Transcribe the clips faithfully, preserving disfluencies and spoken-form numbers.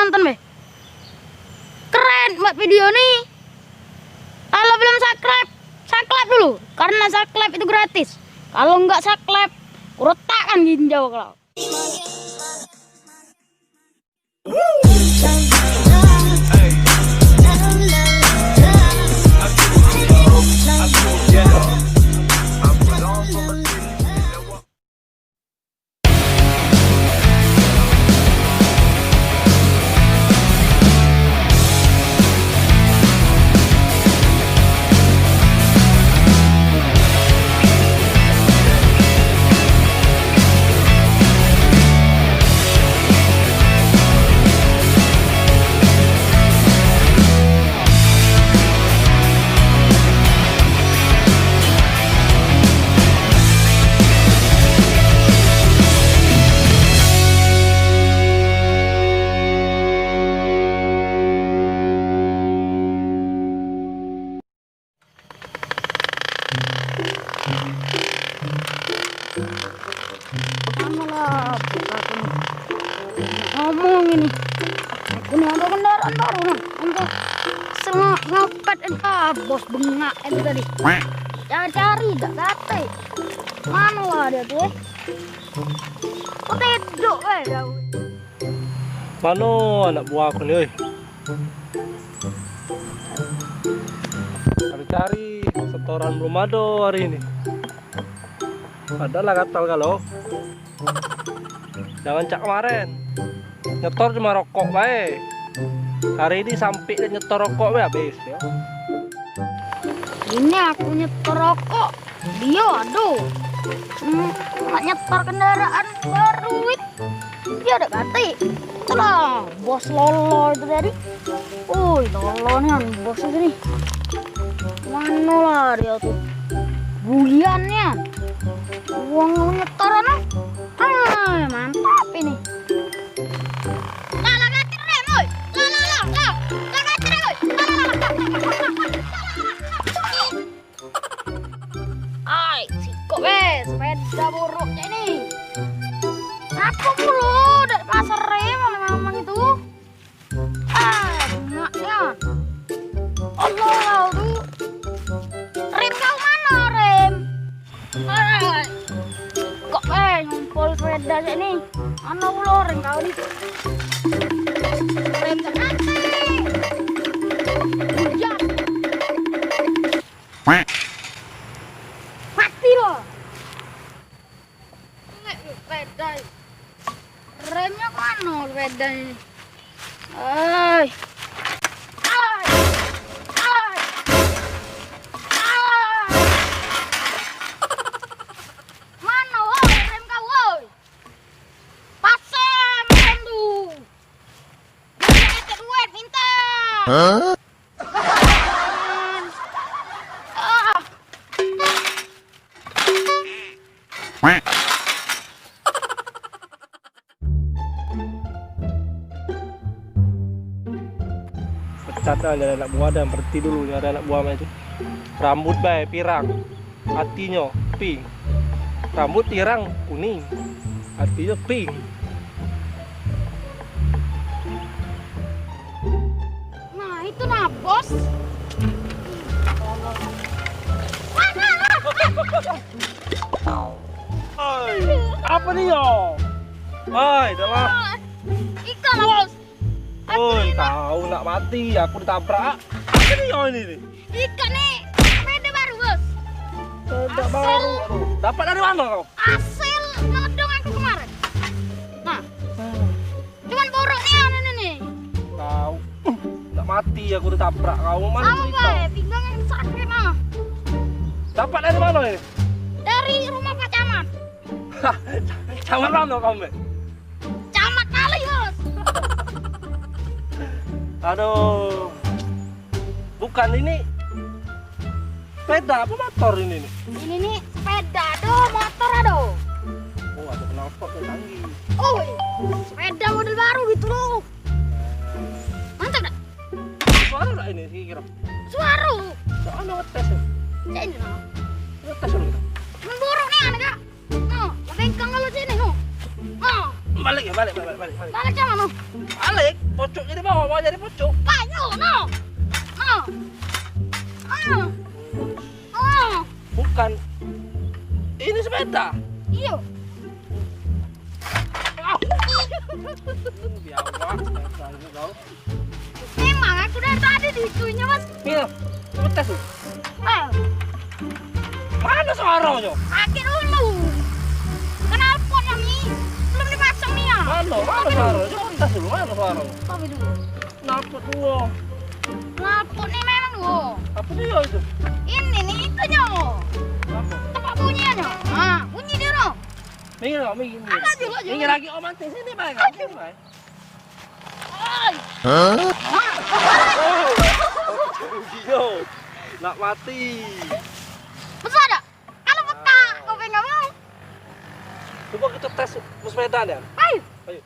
Nonton be. Keren buat video ni. Kalau belum subscribe, subscribe dulu. Karena subscribe itu gratis. Kalau nggak subscribe, kuretakkan ginjau kau. Mano lah, aku ni ngomong ini. Aku ni ada kendaraan baru nah. Untuk sengap ngapet entah bos bengak itu tadi. Cari-cari dak katek. Mano lah dia tu eh. Kau tedok eh. Mano anak buah aku ni, oi? Cari-cari, setoran belum ado hari ini. Adalah gatal galo. Jangan cak kemaren. Nyetor cuma rokok bae. Hari ini sampe dak nyetor rokok bae habis dia. Ini aku nyetor rokok. Dio, aduh. Hmm, nak nyetor kendaraan baru, wih. Dio dak katek. Itulah, bos Lolo itu tadi. Ui, Lolo nian, bos itu ni. Mano lah dio tu? Bulian nian. Uang nyetor anu. Ah, mantap ini. Lah, lah, katek rem, oi. Lah, lah, lah, lah. Lah, katek rem, oi. Lah, lah, lah, lah. Ai, sikok be, sepeda borok cak ini. Apo pulo dak pasar e malam-malam itu? Ah, bengaknyo. Allah tu. Rem kau mano, rem? Ai, sikok be, nyompol sepeda cak ini. Mano pulo rem kau ni? Rem dak katek. Hujan. Mati lo. Nek sepeda. Remnyo mano sepeda ini? Ai. Ai. Ai. Ai. Mano, woi, rem kau, woi? Pasang rem tu. Minta duit, minta. Hah? Pecat dah, ada anak buah dah, berhenti dulu, ada anak buah macam tu. Rambut bae pirang. Atinyo pink. Rambut pirang kuning. Atinyo pink. Nah, itu nah, bos. Oi, apo ni yo? Oi, dah lah. Ikan lah, bos. Oi, kau nak mati, aku ditabrak. Apo ni yo ini ni? Ikan ni, sepeda baru, bos. Sepeda baru. Aduh, dapat dari mano kau? Hasil nodong aku kemaren. Nah. Cuman borok ni anu ni, ni. Kau. Nak mati aku ditabrak kau. Mano cerito? Apo bae, pinggang yang sakit nah. Dapat dari mano ni? Dari rumah Pak Camat. Camat mano kau, Mbak? Camat kali, bos. Aduh. Bukan ini. Sepeda apo motor ini ni? Ini ni sepeda, aduh, motor, aduh. Oh, ado knalpot yang canggih. Oi, sepeda model baru gitu loh. Mantap dak? Suaro dak ini kira? Suaro. Soalnya ngetes ya. Cek ini nah. Ngetes dulu kita. Cuman borok ni anu kak. No, bengkang kalau sini no. No. Balik ya, balik, balik, balik, balik. Balik ke mana? Balik, pocok jadi bawah, bawah jadi pocok. Kayu, no. No. Ah. Ah. Bukan. Ini sepeda. Iyo. Ah. Biawak sepeda ini kau. Memang aku dari tadi di itunya, Mas. Iya, ngetes lu. Ah. Mana suaranya? Sakit dulu. Knalpot, Mami. Belum dipasang nih, ya. Mana? Mana suaranya? Coba tes dulu, mana suaranya? Coba dulu. Knalpot dua. Knalpot nih memang dua. Apa dia itu? Ini nih, itunya. Apa? Tempat bunyinya. Ah, bunyi dia, no. Minggir, kau, minggir, minggir. Alah, dulu aja. Minggir lagi, Om, nanti sini, Bang. Aduh. Sini, Bang. Oi. Hah? Yo, nak mati. Besar dak? Kalau pekak, kau pengen ngomong. Coba kita tes sepeda nih. Ayo. Ayo.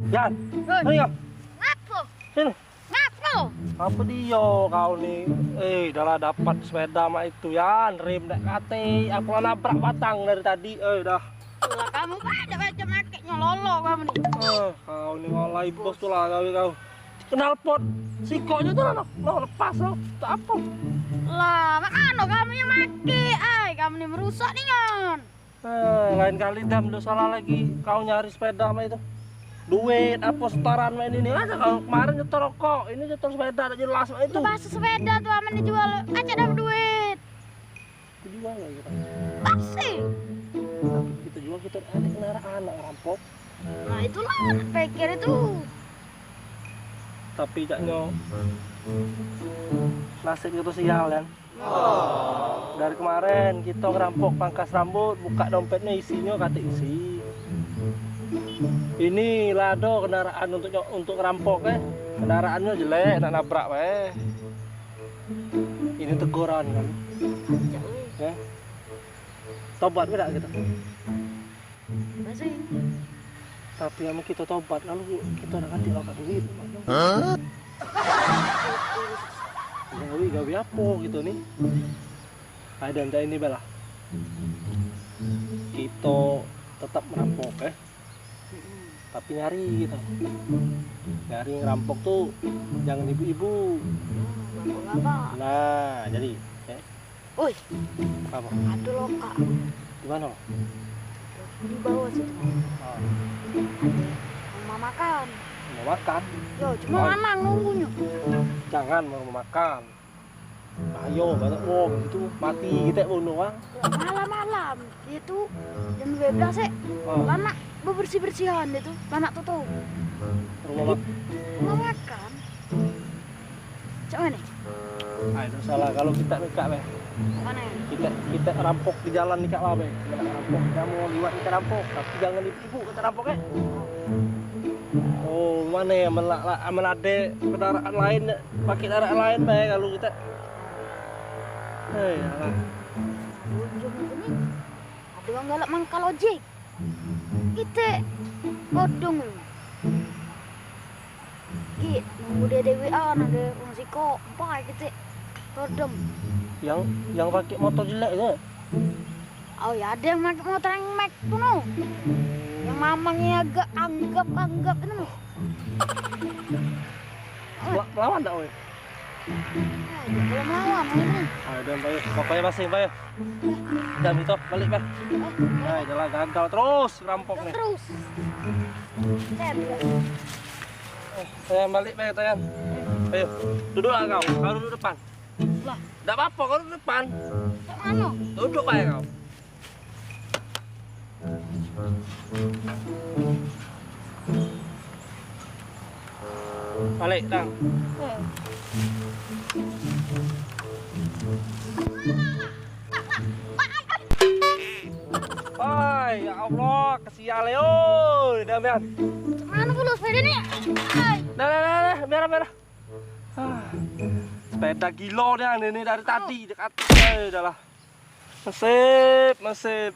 Yan, Hei. Sini kau. Ngapo? Sini. Ngapo? Apa dia kau ni? Eh, dah lah dapat sepeda mak itu, Yan. Rem dak kate, aku lah nabrak batang dari tadi. Eh, dah. Lah, kamu pada macam akek nyololo kamu ni. Eh, kau ni ngalai bos tu lah gawe kau. Knalpot sikoknyo tu lah, noh, noh, lepas, noh. Tak apa. Lah, mak ano kamu yang make? Ai, kamu ni merusak nian. Eh, lain kali dah ndak salah lagi kau nyari sepeda mak itu. Duit apa setoran mak ini ni? Ada kau kemarin nyetor rokok, ini nyetor sepeda tak jelas mak itu. Lepas sepeda tu aman dijual, aja dapat duit. Dijual lagi, Pak. Pasti. Tapi kita jual, kita ada kendaraan nak rampok. Nah, itulah nak pikir itu. Tapi caknyo nasib kita sial kan. Dari kemarin kita ngerampok pangkas rambut, buka dompetnya, isinyo katik isi. Ini lah ado kendaraan untuk nyo-, untuk ngerampok eh. Kendaraannyo jelek, nak nabrak bae. Ini teguran kan. Ya. Tobat be dak kita? Masih. Tapi amun kito tobat, lalu kito nak ganti awak duit. Hah? Gawe, gawe apo kito ni? Ai, dan ini bae lah. Kito tetap merampok, eh. Tapi nyari kito. Nyari ngerampok tu jangan ibu-ibu. Nah, jadi, eh. Oi, apo? Ado lokak. Di mano? Di bawah situ. Ah. Ado rumah makan. Rumah makan? Yo, cuma lanang nunggunyo. Jangan mau rumah makan. Bahayo, banyak wong itu mati kito bunuh wong. Malam-malam, dio tu jam dua belas, eh. Ah. Lah nak bebersih-bersihan dio tu, lah nak tutup. Mau makan. Cak mano? Ai, dak salah kalu kite mikak be. Mano? Kite, kite rampok di jalan mikak lah be. Kite rampok, kite mau liwat kite rampok, tapi jangan di Ibu kata rampok, eh. Oh, mano ya, melak, melade kendaraan lain, pake kendaraan lain bae kalu kite. Eh, alah. Ujung ni, ado wong galak mangkal ojek. Kite odong. Ki, nunggu die dewean, ado wong sikok, empai kite odong. Yang, yang pake motor jelek tu. Oh ya, ado yang make motor yang mek tu no. Yang mamangnyo agak anggap-anggap tu no. Mela-, melawan dak, weh? Ah, dak boleh melawan ini. Ayo, dan bae. Bapak ya masing, bae. Jam itu balik, bae. Nah, jalan gagal terus rampok nih. Terus. Tembak. Eh, saya balik, bae, Tayan. Ayo, duduklah kau. Kau duduk depan. Lah. Dak apa-apa, kau duduk depan. Cak mano? Duduk bae kau. Balik, Tang. Oi, ya Allah, kesial, oi, Damian. Mano pulo sepeda ni? Ai. Dah, dah, dah, dah, merah, merah. Ah, sepeda gilo nih, ini dari tadi dekat. Eh, dah lah. Nasib, nasib.